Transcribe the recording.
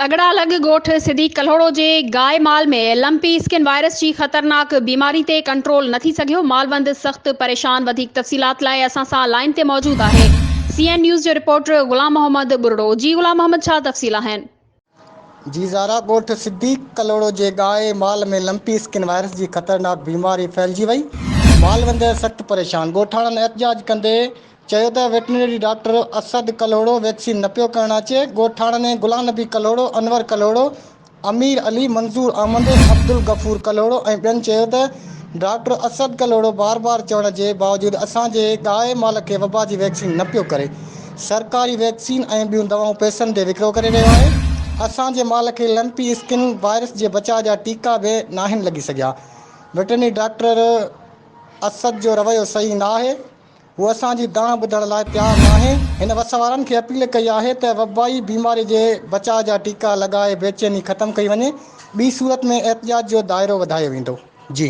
اڳڙا لڳ ڳوٺ صديق ڪلهوڙو جي گائي مال ۾ لمپي اسڪن وائرس جي خطرناڪ بيماري تي ڪنٽرول نه ٿي سگهيو، مالوند سخت پريشان، وڌيڪ تفصيلات لاء اسان سان لائين تي موجود آهي سي اين نيوز جو رپورٽر غلام محمد ٻرڙو، جي غلام محمد ڇا تفصيل آهن؟ جي زارا ڳوٺ صديق ڪلهوڙو جي گائي مال ۾ لمپي اسڪن وائرس جي خطرناڪ بيماري ڦهلجي وئي، مالوند سخت پريشان، ڳوٺاڻن احتجاج ڪندي چيو ته veterinary doctor Asad Kalhoro vaccine نه پيو ڪرڻ اچي، ڳوٺاڻن غلام نبي ڪلهوڙو، انور ڪلهوڙو، امير علي، منظور احمد، عبدالغفور ڪلهوڙو ۽ ٻين چيو ته ڊاڪٽر اسد ڪلهوڙو بار بار چوڻ جي باوجود اسان جي ڳائي مال کي وبا جي ويڪسين نه پيو ڪري، سرڪاري ويڪسين ۽ ٻيون دوائون پئسن تي وڪرو ڪري رهيو آهي، اسان جي مال کي لمپي اسڪن وائرس جي بچاء جا ٽيڪا به ناهن لڳي سگهيا، ويٽرنري ڊاڪٽر اسد جو رويو صحيح نه آهي. هو اسان جي دانهن ٻڌڻ لاء تيار ناهي. هن وس وارن کي اپيل ڪئي آهي ته وبائي بيماري جي بچاء جا ٽيڪا لڳائي بيچيني ختم ڪئي وڃي، ٻي صورت ۾ احتجاج جو دائرو وڌايو ويندو. جي.